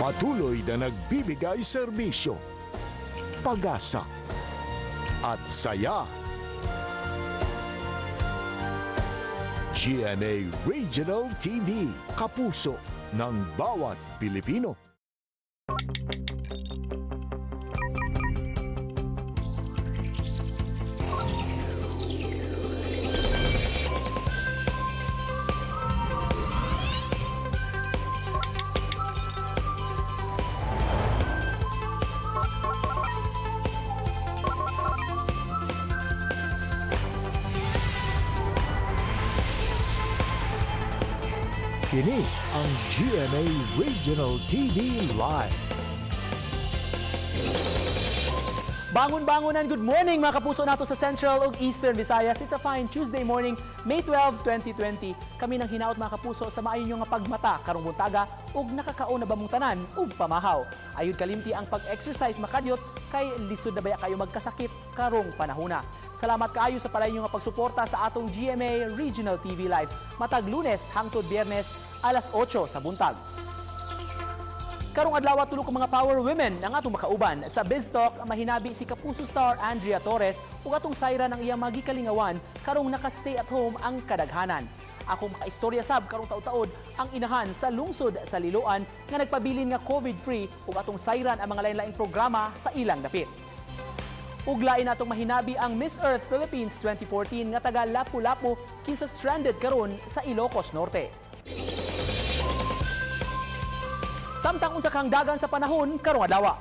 Patuloy na nagbibigay serbisyo, pag-asa, at saya. GMA Regional TV, kapuso ng bawat Pilipino. Kini ang GMA Regional TV Live. Bangon-bangon and good morning, mga kapuso nato sa Central ug Eastern Visayas. It's a fine Tuesday morning, May 12, 2020. Kami nang hinaot, mga kapuso, sa maayo nyo nga pagmata karong buntaga ug nakakaon na ba mong tanan ug pamahaw. Ayud kalimti ang pag-exercise, makadyot, kay lisod na baya kayo magkasakit karong panahona. Salamat kaayo sa palayon nga pagsuporta sa atong GMA Regional TV Live matag Lunes hangtod Biyernes, alas 8 sa buntag. Karong adlaw, tulo ka mga power women ang atong makauban. Sa Biz Talk, mahinabi si Kapuso star Andrea Torres ug atong sayran ang iyang magikalingawan karong naka-stay at home ang kadaghanan. Akong makaistorya sab karong taud-taod ang inahan sa lungsod sa Liloan nga nagpabilin nga COVID-free ug atong sayran ang mga lain-laing programa sa ilang dapit. Ug lain, atong mahinabi ang Miss Earth Philippines 2014 nga taga Lapu-Lapu kinsa stranded karon sa Ilocos Norte. Samtang unsa kang dagan sa panahon karong adlaw?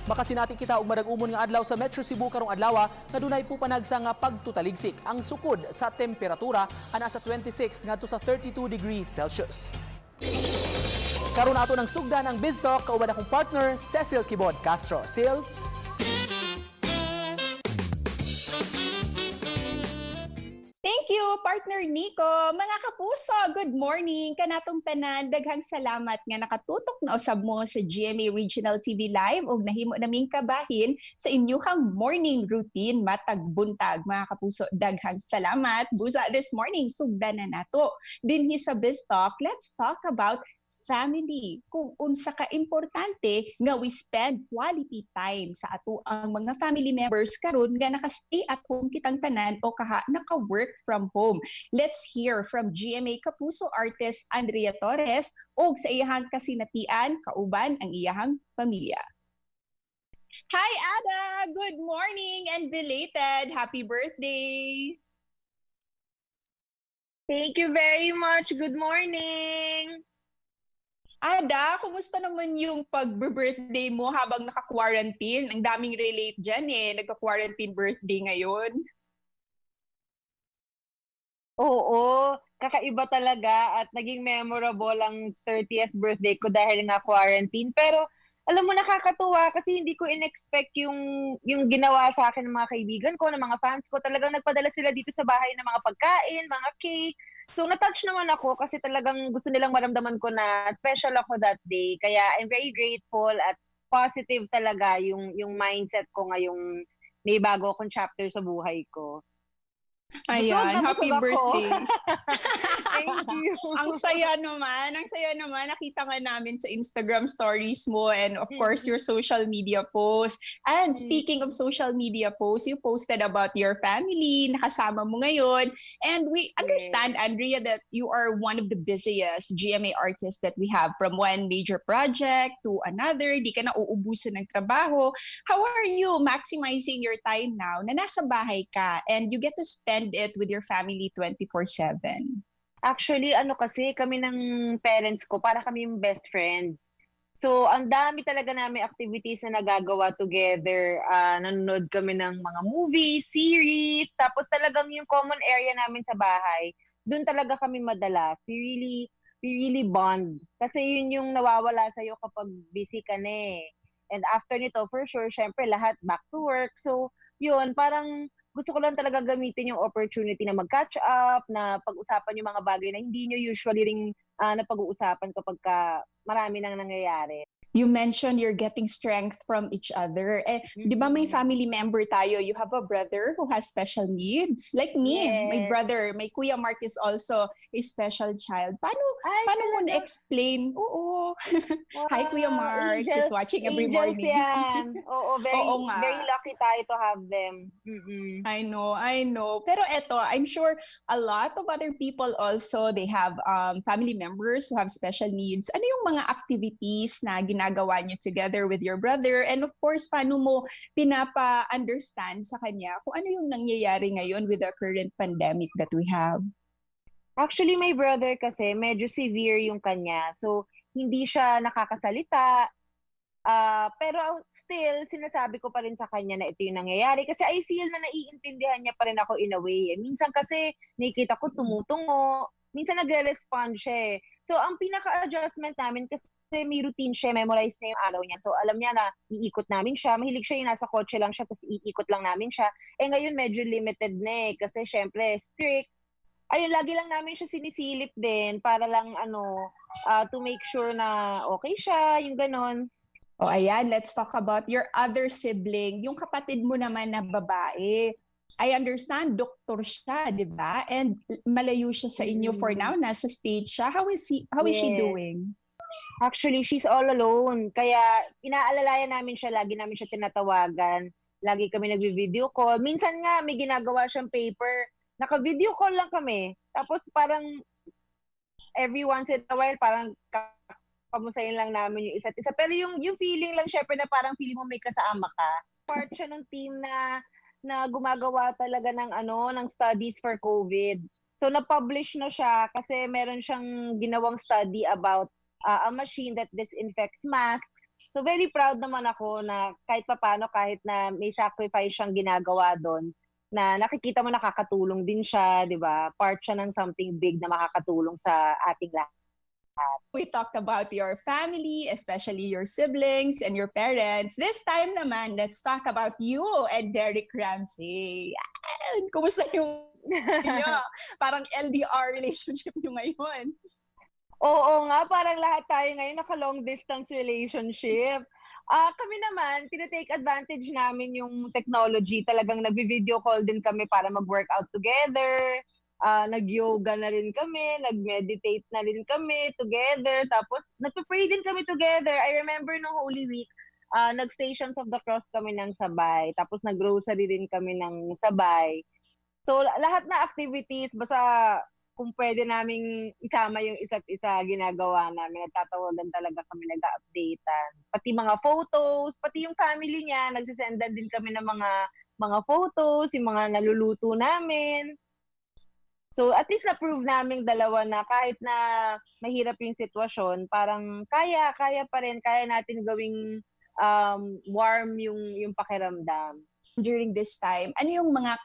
Makasinati kita og madag-umon nga adlaw sa Metro Cebu karong adlaw nga dunay pupanagsa nga pagtutaligsik. Ang sukod sa temperatura ana sa 26 ngadto sa 32 degrees Celsius. Karon ato nang sugdan ang Biz Talk kauban akong partner Cecil Kibod Castro. Sil. Thank you, partner Nico. Mga kapuso, good morning. Kanatong tanan, daghang salamat nga nakatutok na usab mo sa GMA Regional TV Live ug nahimo naming kabahin sa inyuhang morning routine matag buntag. Mga kapuso, daghang salamat. Busa this morning, sugdan na nato. Dinhi sa Biz Talk, let's talk about family, kung unsa ka importante nga we spend quality time sa ato ang mga family members karon nga naka-stay at home kitang tanan o kaha naka-work from home. Let's hear from GMA Kapuso artist Andrea Torres ug sa iyahang kasinatian kauban ang iyahang pamilya. Hi, Ada! Good morning and belated happy birthday! Thank you very much. Good morning. Ada, kumusta naman yung pag-birthday mo habang naka-quarantine? Ang daming relate dyan eh. Nagka-quarantine birthday ngayon. Oo, kakaiba talaga at naging memorable ang 30th birthday ko dahil nga quarantine. Pero alam mo, nakakatuwa kasi hindi ko in-expect yung ginawa sa akin ng mga kaibigan ko, ng mga fans ko. Talagang nagpadala sila dito sa bahay ng mga pagkain, mga cake. So na-touch naman ako kasi talagang gusto nilang maramdaman ko na special ako that day. Kaya I'm very grateful at positive talaga yung mindset ko ngayong may bago akong chapter sa buhay ko. Ayan, Busog na happy busog ako. birthday. Thank you. Ang saya naman, ang saya naman. Nakita nga namin sa Instagram stories mo and of course your social media posts. And speaking of social media posts, you posted about your family, nakasama mo ngayon. And we understand, Andrea, that you are one of the busiest GMA artists that we have, from one major project to another. Di ka na uubusan ng trabaho. How are you maximizing your time now na nasa bahay ka and you get to spend it with your family 24/7? Actually, ano kasi, kami ng parents ko, para kami yung best friends. So, ang dami talaga namin activities na nagagawa together. Nanonood kami ng mga movies, series, tapos talagang yung common area namin sa bahay, doon talaga kami madalas. We really bond. Kasi yun yung nawawala sa'yo kapag busy ka na eh. And after nito, for sure, syempre lahat back to work. So, yun, parang gusto ko lang talaga gamitin yung opportunity na mag-catch up, na pag-usapan yung mga bagay na hindi nyo usually ring napag-uusapan kapag ka marami nang nangyayari. You mentioned you're getting strength from each other. Eh, di ba may family member tayo? You have a brother who has special needs. Like me, my brother, my Kuya Mark is also a special child. Paano, Ay, paano mo talaga? Na-explain? Oo. Hi, Kuya Mark. Angels, He's watching every angels morning. Yan. Oo, very, Oo nga. Very lucky tayo to have them. I know, I know. Pero eto, I'm sure a lot of other people also, they have family members who have special needs. Ano yung mga activities na ginagawa niyo together with your brother? And of course, paano mo pinapa-understand sa kanya kung ano yung nangyayari ngayon with the current pandemic that we have? Actually, my brother kasi, medyo severe yung kanya. So, hindi siya nakakasalita. Pero still, sinasabi ko pa rin sa kanya na ito yung nangyayari. Kasi I feel na naiintindihan niya pa rin ako in a way, eh. Minsan kasi, nakikita ko tumutungo. Minsan nagre-respond siya eh. So, ang pinaka-adjustment namin kasi may routine siya, memorize niya yung araw niya. So, alam niya na iikot namin siya. Mahilig siya yung nasa kotse lang siya, tapos iikot lang namin siya. Eh, ngayon medyo limited na eh. Kasi syempre, strict. Ayun, lagi lang namin siya sinisilip din para lang ano, to make sure na okay siya, yung ganon. O ayan, let's talk about your other sibling, yung kapatid mo naman na babae. I understand, doktor siya, di ba? And malayo siya sa inyo for now, nasa state siya. How is she doing? Actually, she's all alone. Kaya inaalalayan namin siya, lagi namin siya tinatawagan. Lagi kami nagvi-video call. Minsan nga, may ginagawa siyang paper. Naka-video call lang kami. Tapos parang every once in a while, parang kamusahin lang namin yung isa't isa. Pero yung feeling lang, syempre, na parang feeling mo may kasama ka. Part siya ng team na gumagawa talaga ng ano, ng studies for COVID. So na-publish na siya kasi meron siyang ginawang study about a machine that disinfects masks. So very proud naman ako na kahit papano, kahit na may sacrifice siyang ginagawa doon, na nakikita mo nakakatulong din siya, di ba? Part siya ng something big na makakatulong sa ating lahat. We talked about your family, especially your siblings and your parents. This time naman, let's talk about you and Derek Ramsey. Yan! Kumusta yung inyo? Parang LDR relationship nyo ngayon. Oo nga, parang lahat tayo ngayon naka-long distance relationship. Kami naman, tinatake advantage namin yung technology. Talagang nagvi-video call din kami para mag-workout together. Nag-yoga na rin kami, nag-meditate na rin kami together. Tapos, nagpe-pray din kami together. I remember nung Holy Week, nag-Stations of the Cross kami ng sabay. Tapos, nag-rosary rin kami ng sabay. So, lahat na activities, basta kung pwede naming isama yung isa't isa, ginagawa namin. Nagtatawagan talaga kami, nag-updatean. Pati mga photos, pati yung family niya, nagsisendan din kami ng mga photos, yung mga naluluto namin. So, at least na-prove naming dalawa na kahit na mahirap yung sitwasyon, parang kaya pa rin, kaya natin gawing warm yung pakiramdam. During this time, ano yung mga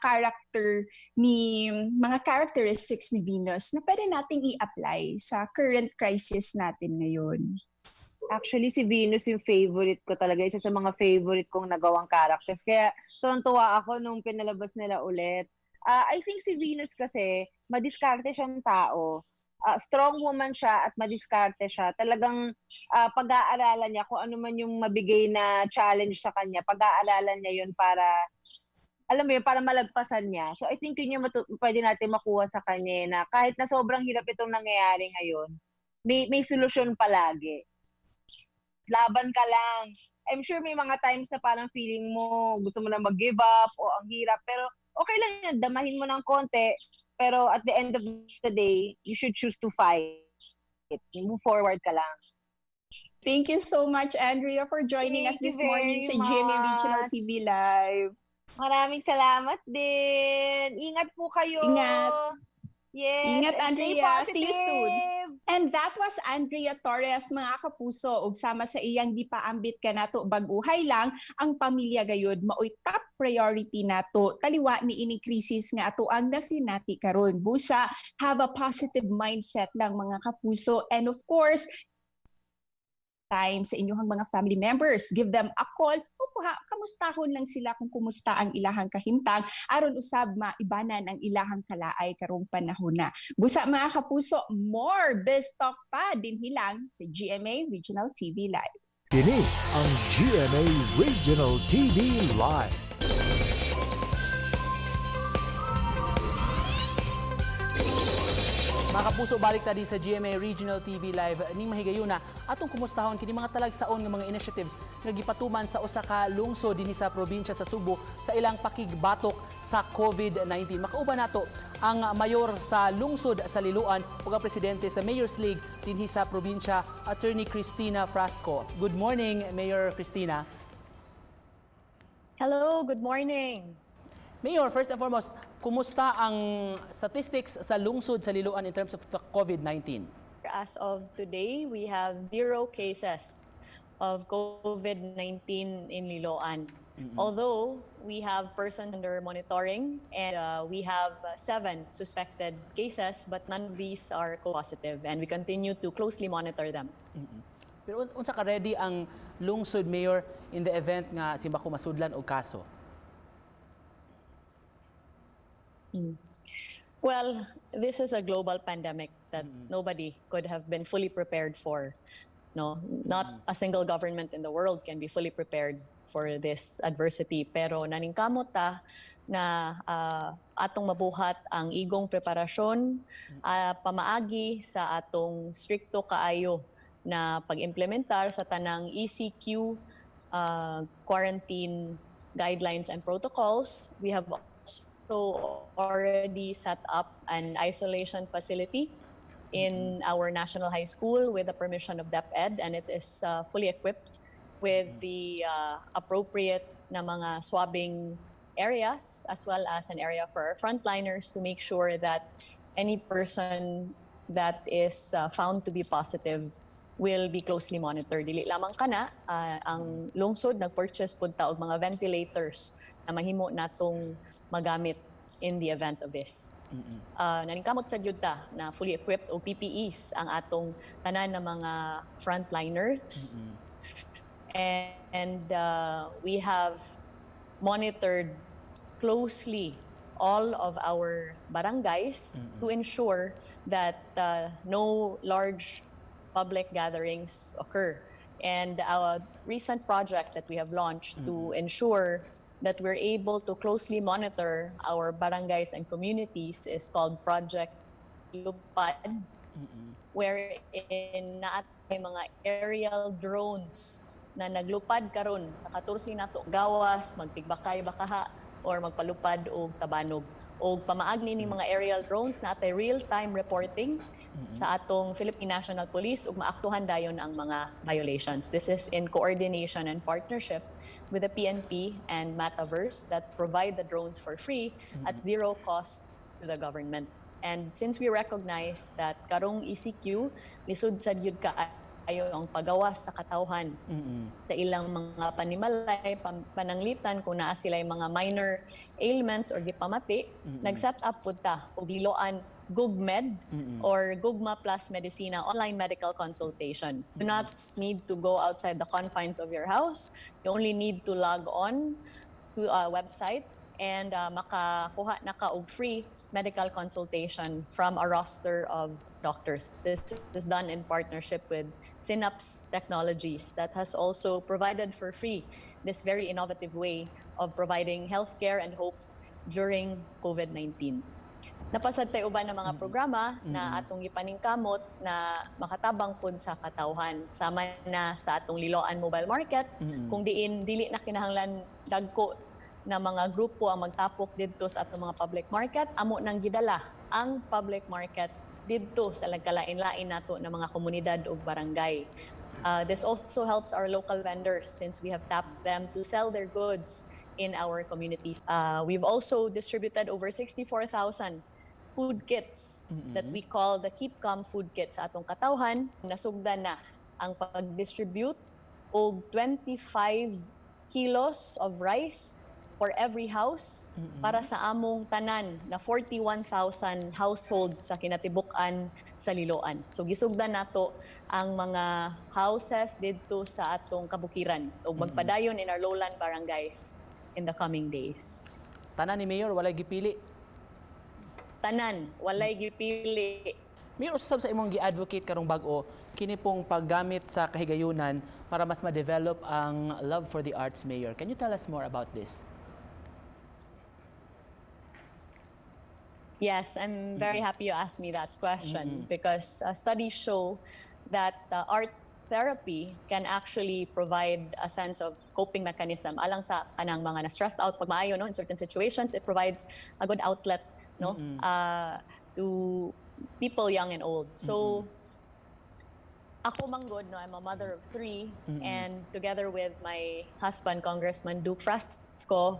characteristics ni Venus na pwede nating i-apply sa current crisis natin ngayon? Actually, si Venus yung favorite ko talaga. Isa sa mga favorite kong nagawang characters. Kaya tuwang-tuwa ako nung pinalabas nila ulit. I think si Venus kasi, madiskarte siyang tao. Strong woman siya at madiskarte siya. Talagang pag-aaralan niya kung ano man yung mabigay na challenge sa kanya, pag-aaralan niya yun para, alam mo yun, para malagpasan niya. So I think yun yung pwede natin makuha sa kanya, na kahit na sobrang hirap itong nangyayari ngayon, may solusyon palagi. Laban ka lang. I'm sure may mga times na parang feeling mo gusto mo na mag-give up o ang hirap, pero okay lang yun, damahin mo ng konti, pero at the end of the day, you should choose to fight. Move forward ka lang. Thank you so much, Andrea, for joining Thank us this you morning very sa GMA Regional much. TV Live. Maraming salamat din. Ingat po kayo. Ingat. Yes, Ingat, and stay Andrea. See you soon. positive. And that was Andrea Torres, mga kapuso, ug sama sa iyang gipaambit kanato bag-uhay lang ang pamilya gayud maoy top priority nato taliwa ni ining krisis nga ato ang nasinati karon. Busa, have a positive mindset lang, mga kapuso, and of course time sa inyong mga family members. Give them a call o kuha, kamustahon lang sila kung kumusta ang ilahang kahimtang aron usab maibanan ang ilahang kalaay karong panahon na. Busa, mga kapuso, more Biz Talk pa dinhi lang sa GMA Regional TV Live. Kini ang GMA Regional TV Live. Mga kapuso, balik ta di sa GMA Regional TV Live ning mahigayuna atong kumustahon kini mga talagsaon nga mga initiatives nga gipatuman sa usa ka lungsod dinhi sa probinsya sa Subo sa ilang pakigbatok sa COVID-19. Makauban nato ang mayor sa lungsod sa Liloan ug ang presidente sa Mayors League dinhi sa probinsya, Attorney Cristina Frasco. Good morning, Mayor Cristina. Hello, good morning. Mayor, first and foremost, kumusta ang statistics sa lungsod sa Liloan in terms of the COVID-19? As of today, we have zero cases of COVID-19 in Liloan. Although we have person under monitoring and we have seven suspected cases, but none of these are positive and we continue to closely monitor them. Pero unsa ka ready ang lungsod, Mayor, in the event nga simbako masudlan og kaso? Well, this is a global pandemic that nobody could have been fully prepared for. No, not a single government in the world can be fully prepared for this adversity. Pero naningkamot ta na atong mabuhat ang igong preparasyon pamaagi sa atong strikto kaayo na pag-implementar sa tanang ECQ quarantine guidelines and protocols. We have also already set up an isolation facility in our national high school with the permission of DepEd, and it is fully equipped with the appropriate na mga swabbing areas as well as an area for our frontliners to make sure that any person that is found to be positive will be closely monitored. Dili lamang kana, ang lungsod nag-purchase pud ta og mga ventilators na mahimo natong magamit in the event of this. Naningkamot sa gyud ta na fully equipped og PPEs ang atong tanan na mga frontliners. And we have monitored closely all of our barangays to ensure that no large public gatherings occur. And our recent project that we have launched to ensure that we're able to closely monitor our barangays and communities is called Project Lupad, wherein naa tay mga aerial drones na naglupad karon sa 14 nato gawas, magtigbakay bakaha or magpalupad og tabanog. Og pamaagi ni mga aerial drones, naa tay real-time reporting sa atong Philippine National Police ug maaktuhan dayon ang mga violations. This is in coordination and partnership with the PNP and Mataverse that provide the drones for free at zero cost to the government. And since we recognize that karong ECQ, lisod sad gyud kaayo ang pagawas sa katawhan sa ilang mga panimalay, pananglitan kung naa sila mga minor ailments or gipamati, nag-set up pud ta og Liloan GugMed or Gugma Plus Medicina online medical consultation. You do not need to go outside the confines of your house. You only need to log on to a website and makakuha na ka og free medical consultation from a roster of doctors. This is done in partnership with Synapse Technologies that has also provided for free this very innovative way of providing healthcare and hope during COVID-19. Naa pa sad tay uban ng mga programa na atong gipaningkamot na makatabang pud sa katawhan. Sama na sa atong Liloan Mobile Market, kung diin dili na kinahanglan dagko na mga grupo ang magtapok didto sa atong mga public market, amo nang gidala ang public market didto sa nagkalain-lain nato na mga komunidad ug barangay. This also helps our local vendors since we have tapped them to sell their goods in our communities. We've also distributed over 64,000 food kits that we call the Keep Calm food kits sa atong katawhan. Nasugdan na ang pag-distribute og 25 kilos of rice for every house para sa among tanan na 41,000 households sa kinatibuk-an sa Liloan. So gisugdan nato ang mga houses didto sa atong kabukiran ug magpadayon in our lowland barangays in the coming days. Tanan ni Mayor, walay gipili. Tanan, walay gipili. Mayor, usab sa imong gi-advocate karong bag-o kini pong paggamit sa kahigayunan para mas ma-develop ang love for the arts, Mayor. Can you tell us more about this? Yes, I'm very happy you asked me that question because studies show that art therapy can actually provide a sense of coping mechanism alang sa kanang mga na-stressed out pag maayo, no, in certain situations. It provides a good outlet, no, to people young and old. So ako man gud, no, I'm a mother of three, and together with my husband, Congressman Duke Frasco,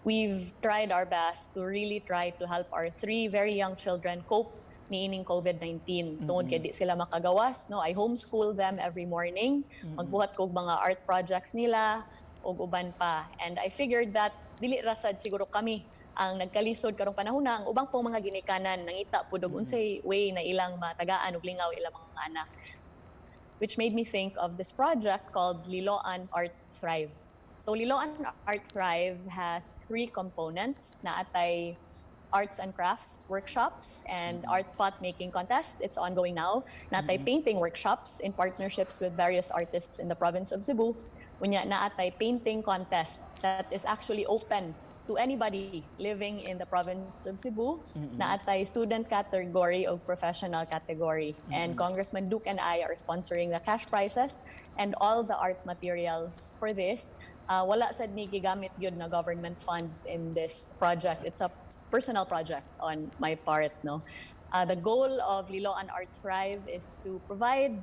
we've tried our best to really try to help our three very young children cope niining COVID-19. Tungod kay di sila makagawas, no, I homeschool them every morning. Magbuhat ko og mga art projects nila ug uban pa. And I figured that dili ra sad siguro kami ang nagkalisod karong panahon na, ang ubang pong mga ginikanan nangita pud og unsay way na ilang matagaan og lingaw ilang mga anak, which made me think of this project called Liloan Art Thrive. So Liloan Art Thrive has three components. Naa tay arts and crafts workshops and art pot making contest. It's ongoing now. Naa tay painting workshops in partnerships with various artists in the province of Cebu. Unya naa tay painting contest that is actually open to anybody living in the province of Cebu. Naa tay student category o professional category. And Congressman Duke and I are sponsoring the cash prizes and all the art materials for this. Wala sad ni gigamit gyud na government funds in this project. It's a personal project on my part, no. The goal of Liloan Art Thrive is to provide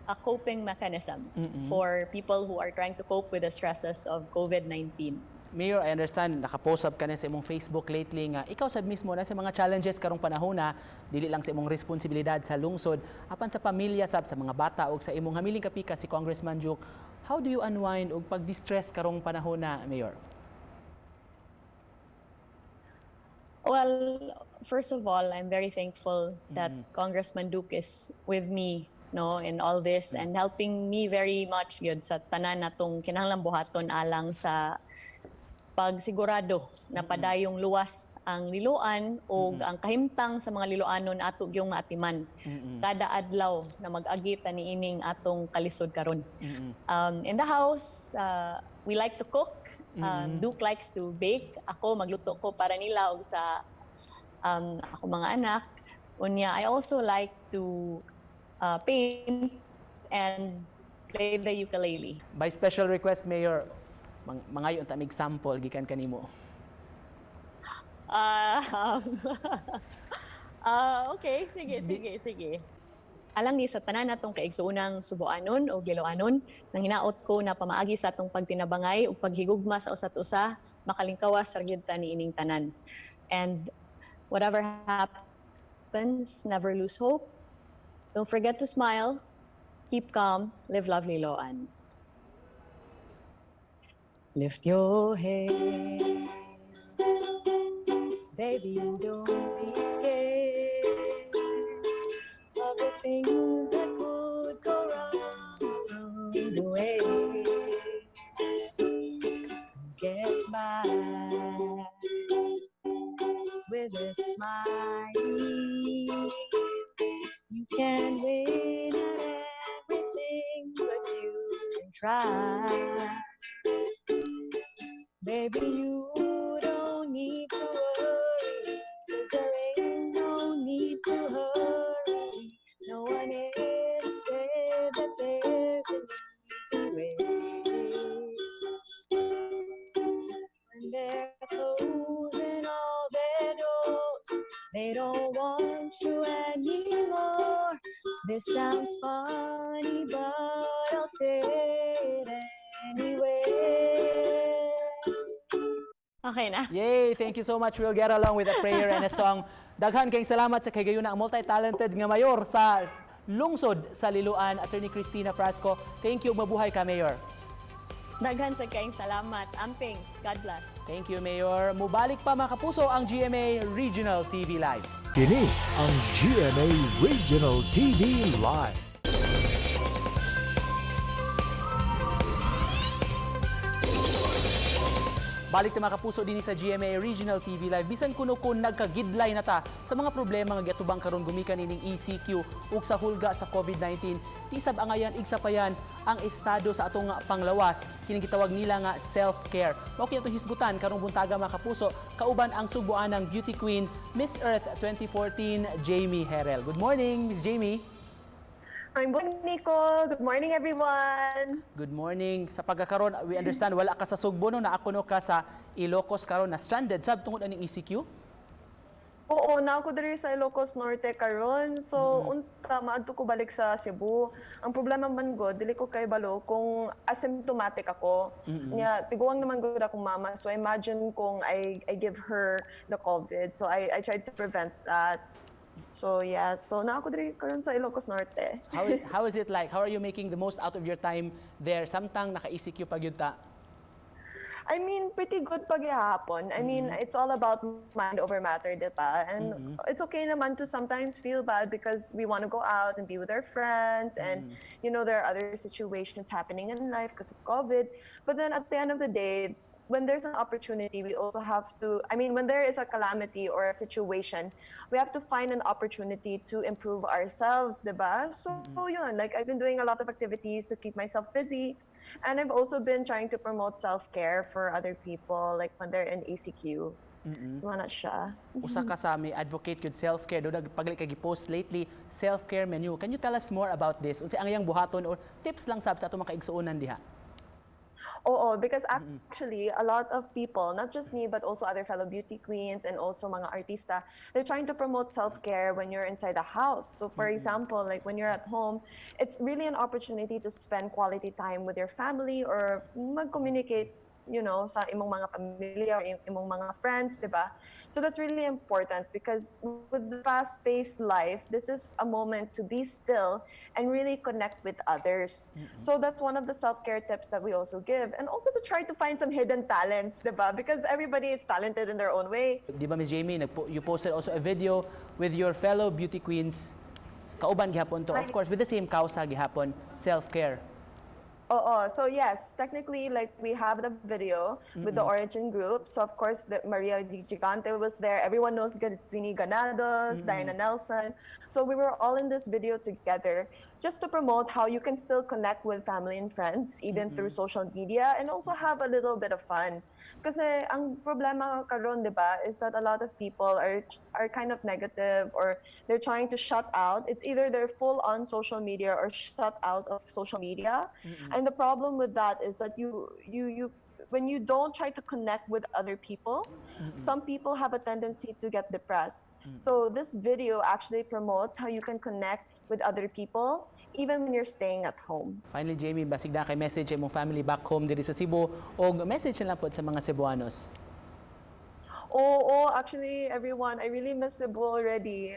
a coping mechanism for people who are trying to cope with the stresses of COVID-19. Mayor, I understand naka-post up ka na sa imong Facebook lately nga ikaw sad mismo na sa mga challenges karong panahon na dili lang sa imong responsibilidad sa lungsod apan sa pamilya sab, sa mga bata ug sa imong hamiling kapika si Congressman Duke. How do you unwind ug pag-distress karong panahon na, Mayor? Well, first of all, I'm very thankful that Congressman Duke is with me, no, in all this and helping me very much gyud sa tanan natong kinahanglan buhaton alang sa pagsigurado na padayong luwas ang Liloan ug ang kahimtang sa mga Liloanon ato gyung maatiman kada adlaw na mag-agi ta niining atong kalisod karon. In the house, we like to cook. Duke likes to bake. Ako, magluto ko para nila ug sa ako mga anak. Unya, I also like to paint and play the ukulele. By special request, Mayor, mangayo unta mig sample gikan kanimo. Okay, sige, sige, sige. Alang ni sa tanan natong kaigsuonang Subuanon o Liloanon, nang hinaot ko na pamaagi sa atong pagtinabangay ug paghigugma sa usat usa, makalingkawas ra gyud ta niining tanan. And whatever happens, never lose hope. Don't forget to smile. Keep calm. Live lovely, Liloan. Lift your head, baby, and don't be scared of the things that could go wrong along the way. Get by with a smile. You can win at everything, but you can try. Baby, you don't need to worry, 'cause there ain't no need to hurry. No one ever said that there's an easy way. When they're closing all their doors, they don't want you anymore. This sounds funny, but I'll say it anyway. Okay na. Yay! Thank you so much. We'll get along with a prayer and a song. Daghan kayong salamat sa kahigayuna ang multi-talented nga mayor sa lungsod sa Liloan, Attorney Christina Frasco. Thank you. Mabuhay ka, Mayor. Daghan sa kayong salamat. Amping. God bless. Thank you, Mayor. Mubalik pa, mga kapuso, ang GMA Regional TV Live. Kini ang GMA Regional TV Live. Balik ta, mga kapuso, dinhi sa GMA Regional TV Live. Bisan kuno kung nagkagidlay na ta sa mga problema nga giatubang karon gumikan ining ECQ ug sa hulga sa COVID-19, di sab angayan igsapayan ang estado sa atong panglawas, kining gitawag nila nga self-care. Mao kini atong hisgutan karong buntaga, mga kapuso, kauban ang sugboanang beauty queen, Miss Earth 2014, Jamie Herel. Good morning, Miss Jamie. Good morning, Nico. Good morning, everyone. Good morning. Sa pagkakaron, we understand wala ka sa Sugbo, no, naa kuno ka sa Ilocos karon, na stranded sab tungod aning ECQ. Oo, naa ko diri sa Ilocos Norte karon. So, unta maadto ko balik sa Cebu. Ang problema man gud, dili ko kaybalo kung asymptomatic ako. Nya tiguang naman gud akong mama. So imagine kung I give her the COVID. So I tried to prevent that. So yeah, so naa ko diri karon sa Ilocos Norte. How is it like? How are you making the most out of your time there samtang naka-ECQ pa gyud ta? I mean, pretty good pa gihapon. I mean, it's all about mind over matter, di ba? And it's okay naman to sometimes feel bad because we want to go out and be with our friends and, there are other situations happening in life because of COVID. But then at the end of the day, when there's an opportunity, we also have to, I mean, when there is a calamity or a situation, we have to find an opportunity to improve ourselves, di ba? So, yun, like, I've been doing a lot of activities to keep myself busy. And I've also been trying to promote self-care for other people, like when they're in ECQ. So, ana siya. Usa ka sa may advocate gyud self-care do nagpagali kag post lately, self-care menu. Can you tell us more about this? Unsay ang iyang buhaton or tips lang sab sa atong mga kaigsuonan diha? Oo, because actually, a lot of people, not just me, but also other fellow beauty queens and also mga artista, they're trying to promote self-care when you're inside the house. So for example, like when you're at home, it's really an opportunity to spend quality time with your family or mag-communicate sa imong mga pamilya or imong mga friends, di ba? So that's really important because with the fast-paced life, this is a moment to be still and really connect with others. So that's one of the self-care tips that we also give. And also to try to find some hidden talents, di ba? Because everybody is talented in their own way. Di ba, Miss Jamie, you posted also a video with your fellow beauty queens. Kauban gihapon to, of course, with the same kausa gihapon, self-care. Oo. So yes, technically, like we have the video with the Origin group. So of course, the Maria Gigante was there. Everyone knows Gazini Ganados, Diana Nelson. So we were all in this video together just to promote how you can still connect with family and friends even through social media and also have a little bit of fun. Kasi ang problema karon, 'di ba, is that a lot of people are kind of negative or they're trying to shut out. It's either they're full on social media or shut out of social media. And the problem with that is that you when you don't try to connect with other people, some people have a tendency to get depressed. So this video actually promotes how you can connect with other people even when you're staying at home. Finally, Jamie, basig naa kay message imong family back home diri sa Cebu og message na lang pod sa mga Cebuanos. Oh, actually, everyone, I really miss Cebu already.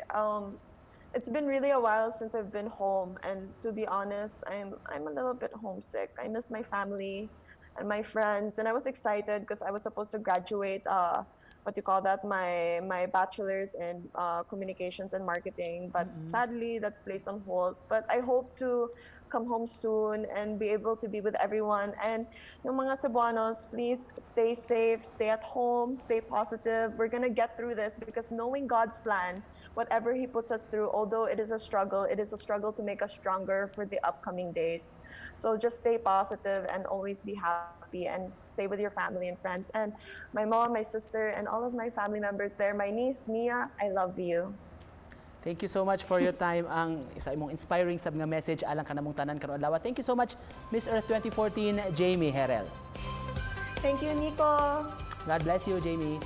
It's been really a while since I've been home, and to be honest, I'm a little bit homesick. I miss my family and my friends, and I was excited because I was supposed to graduate. What you call that? My bachelor's in communications and marketing, but sadly, that's placed on hold. But I hope to come home soon and be able to be with everyone. And yung mga Cebuanos, please stay safe, stay at home, stay positive. We're gonna get through this because knowing God's plan, whatever He puts us through, although it is a struggle, it is a struggle to make us stronger for the upcoming days. So just stay positive and always be happy and stay with your family and friends. And my mom, my sister, and all of my family members there, my niece, Mia, I love you. Thank you so much for your time, ang sa imong inspiring sab nga message alang kanamong tanan karon adlaw. Thank you so much, Miss Earth 2014, Jamie Herel. Thank you, Nico. God bless you, Jamie.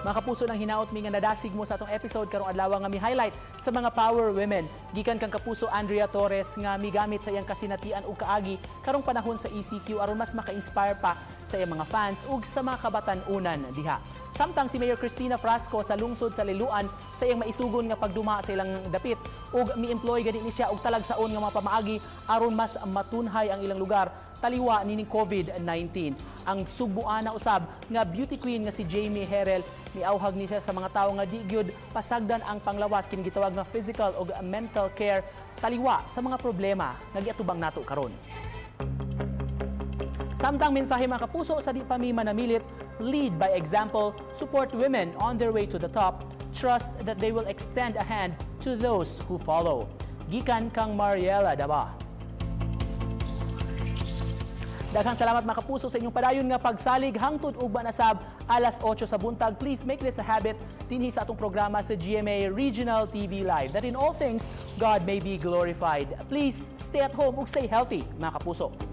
Mga kapuso, nang hinaot mi nga nadasig mo sa atong episode karong adlaw nga mi-highlight sa mga power women. Gikan kang kapuso Andrea Torres nga migamit sa iyang kasinatian ug kaagi karong panahon sa ECQ aron mas maka-inspire pa sa iyang mga fans ug sa mga kabatan-unan diha. Samtang si Mayor Christina Frasco sa lungsod sa Liloan sa iyang maisugon nga pagduma sa ilang dapit ug mi-employ gani ni siya og talagsaon nga mga pamaagi aron mas matunhay ang ilang lugar taliwa nining COVID-19. Ang sugbuana usab nga beauty queen nga si Jamie Herel, miauhag ni siya sa mga tawo nga di gyud pasagdan ang panglawas, kini gitawag nga physical ug mental care, taliwa sa mga problema nga giatubang nato karon. Samtang mensahe, mga kapuso, sa di pa mi manamilit, lead by example, support women on their way to the top, trust that they will extend a hand to those who follow. Gikan kang Mariela Daba. Daghang salamat, mga kapuso, sa inyong padayon nga pagsalig hangtod ugma na sab alas 8 sa buntag. Please make this a habit dinhi sa atong programa sa GMA Regional TV Live. That in all things, God may be glorified. Please stay at home ug stay healthy, mga kapuso.